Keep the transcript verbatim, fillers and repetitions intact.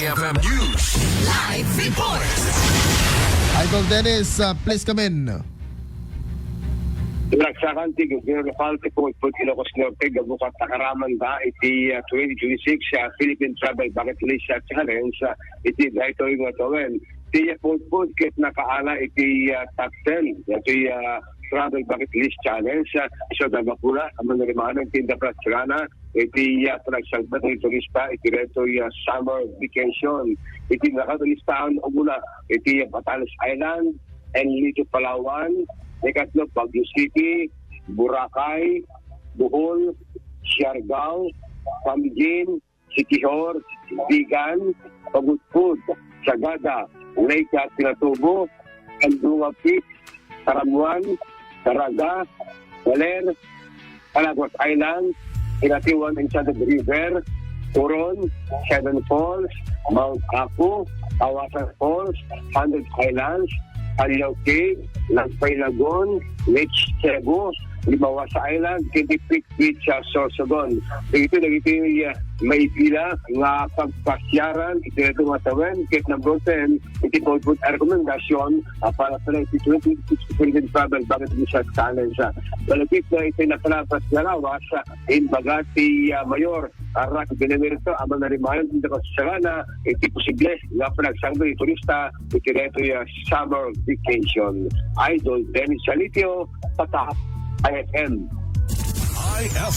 F M News. Live report. Idol Dennis, uh, please come in. Pinagsakan ti gobyerno lokal ti Pulpul, Ilocos Norte, gapu ket nakaramanda iti, uh, twenty twenty-six, uh, Philippine Travel Bucket List, uh, Challenge, uh, iti daytoy nga tawen. Ti, uh, Pulpul ket nakaala iti, uh, top ten. Iti, uh, Travel Bucket List Challenge, uh, isu a gapuna a manarimanan ti inda panagsagana iti, ah, panagsangpet ti turista iti daytoy, ah, summer vacation. Iti nakalistahan, umuna iti Batanes Island, Enlito, Palawan, ikatlo, Baguio City, Boracay, Bohol, Siargao, Camguin, Siquijor, Vigan, Pagudpud, Sagada, Leyte, Pinatubo, Candunga Peak, Taramuan, Caraga, Baler, Calaguas Island, Inatiwan, Enchanted River, Coron, Seven Falls, Mount Apu, Awasan Falls, Hundred Islands, Callao Cay, Lagpay Lagoon, Lake Sebu, Limahuasi Island, Quinta Peak Beach, ah, Sorsogon. Dagitoy, dagitoy, ah, maibila nga pagpasiaran iti daytoy nga tawen, ket number ten, iti Pulpul a rekomendasyon, ah, para sa iti twenty twenty-six Philippine Travel Bucket List Challenge. Balakid na iti nakalabas nga lawas, ah, imbaga ti, ah, mayor, ah, Rock Benemerito, a manarimanan ti nakasagana iti posible nga panagsangpet ti turista iti daytoy, ah, summer vacation. Idol Dennis Salitio, Tatak, I F M. I F